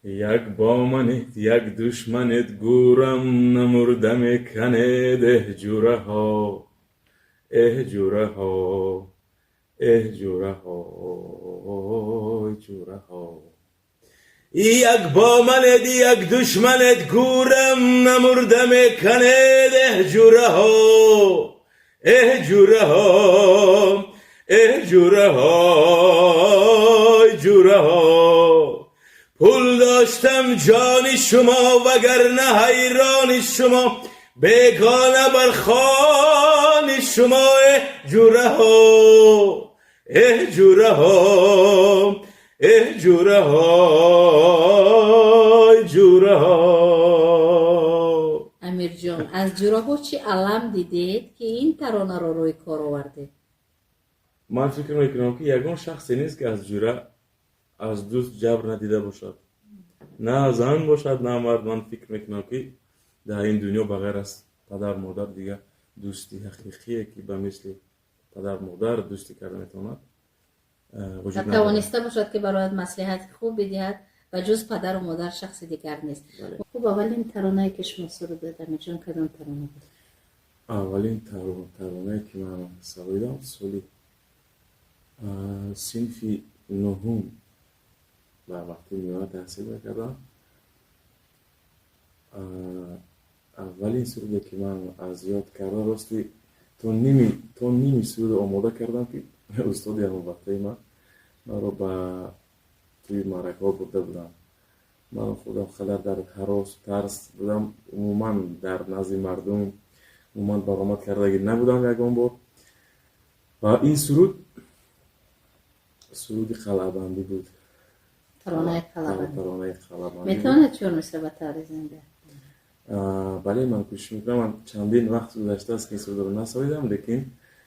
Як бо манед, як душманед, гӯрам намурда меканед. Эҳ, ҷураҳо, эҳ, ҷураҳо, эҳ, ҷураҳо, ҷураҳо. Як бо манед, як душманед, гӯрам намурда меканед. Эҳ, ҷураҳо, эҳ, ҷураҳо, эҳ, ҷураҳо, ҷураҳо. Пул доштам ҷони шумо, вагарна ҳайрони шумо, бегона бар хони шумо. Эҳ, ҷураҳо, эҳ, ҷураҳо, эҳ, ҷураҳо, ҷураҳо. Амирҷон, аз ҷураҳо чӣ алам дидед, ки ин таронаро рӯи кор овардед? Ман фикр мекунам, ки ягон шахсе нест, ки аз ҷура, аз дӯст ҷабр надида бошад, на зан бошад, на мард. Ман фикр мекунам, ки дар ин дунё ба ғайр аз падар модар дигар дӯсти ҳақиқие, ки ба мисли падар модар дӯстӣ карда метавонад, вуҷуд надорад. Тавониста бошад, ки барояд маслиҳати хуб бидиҳад, ба ҷуз падару модар шахси дигар нест. Хуб, аввалин таронае, ки шумо сурудед, Амирҷон, кадом тарона буд? Аввалин таронае, ки ман сароидам, соли синфи нуҳум дар вақти миёна таҳсил мекардам. Аввалин суруде, ки ман аз ёд кардам, рости, то ними сурудро омода кардам, ки устоди ҳамонвақтаи ман маро ба тӯи маъракаҳо бурда буданд. Ман худам қадар дар ҳаросу тарс будам, умуман дар назди мардум умуман баромад кардагӣ набудам ягон бор. Ва ин суруд суруди қалъабандӣ буд. Таронаи қалъабандӣ. Таронаи қалъабандӣ. Метавонед чор мисра ба таври зинда? Бале, ман кӯшиш мекунам. Ман чандин вақт гузаштааст, ки ин сурудро насароидам, лекин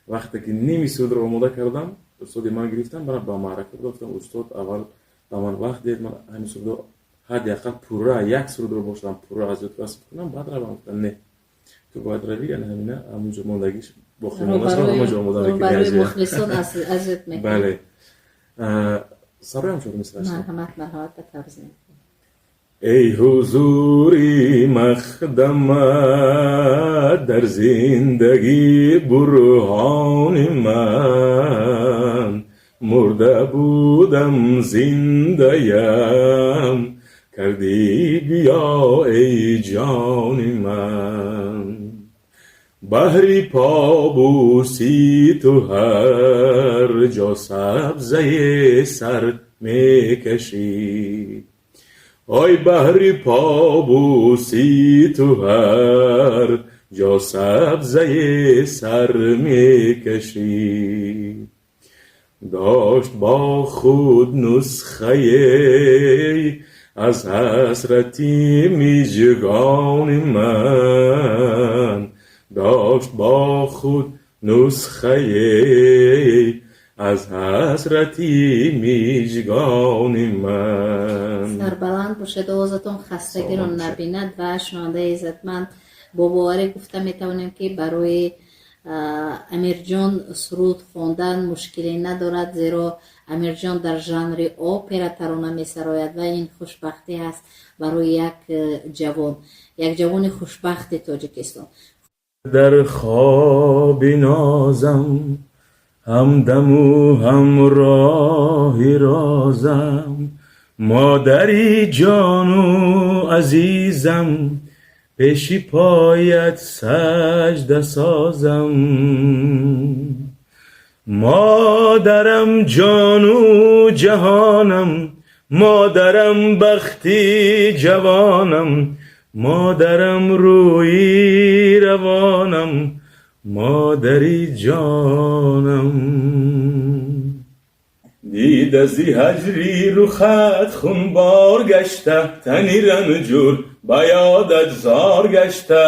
вақте ки ними сурудро омода кардам, устоди ман гирифтам, мана ба маърака гуфтам: «Устод, аввал ба ман вақт диҳед, ман ҳамин сурудро ҳадди ақал пурра як сурудро бошам, пурра аз ёд расм кунам, баъд равам». Гуфтам: «Не, ту бояд равӣ, яъне ҳамина ҳамунҷо мондагиш боқӣ мондашро ҳамаҷо омода мекунӣ». Барои мухлисон аз ёд мекунӣ. Бале, сароям чор мисраашро. Марҳамат, марҳамат, ба таври зинда. Эй ҳузури махдамат дар зиндагӣ бурҳони ман, мурда будам, зиндаям кардӣ, биё, эй ҷони ман. Баҳри побӯси ту ҳар ҷо сабзае сар мекашид, ой, баҳри побӯси ту ҳар ҷо сабзае сар мекашид. Дошт бо худ нусхае аз ҳасрати мижгони ман, дошт бо худ нусхае аз ҳасрати мижгони ман. Сарбаланд бошед, овозатон хастагиро набинад. Ва шунавандаи иззатманд, бо боварӣ гуфта метавонем, ки барои Амирҷон суруд хондан мушкиле надорад, зеро Амирҷон дар жанри опера тарона месарояд ва ин хушбахтӣ ҳаст барои як ҷавон, як ҷавони хушбахти Тоҷикистон. Дар хоби нозам ҳамдаму ҳамроҳи розам, модари ҷону азизам, пеши поят сажда созам. Модарам ҷону ҷаҳонам, модарам бахти ҷавонам, модарам рӯи равонам, модари ҷонам. Дида зи ҳаҷри рухат хунбор гашта, тани ранҷур ба ёдат зор гашта,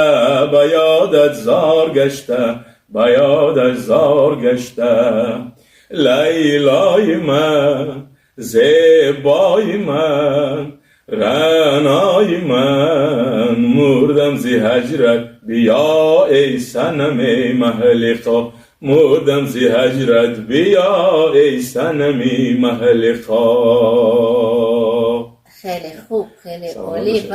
ба ёдат зор гашта, ба ёдаш зор гашта. Лайлои ман, зебои ман, раънои ман, мурдам зи ҳаҷрат, биё, эй санами маҳлиқо. Мурдам зи ҳаҷрат, биё, эй санами маҳлиқо. Хеле хуб, хеле олӣ.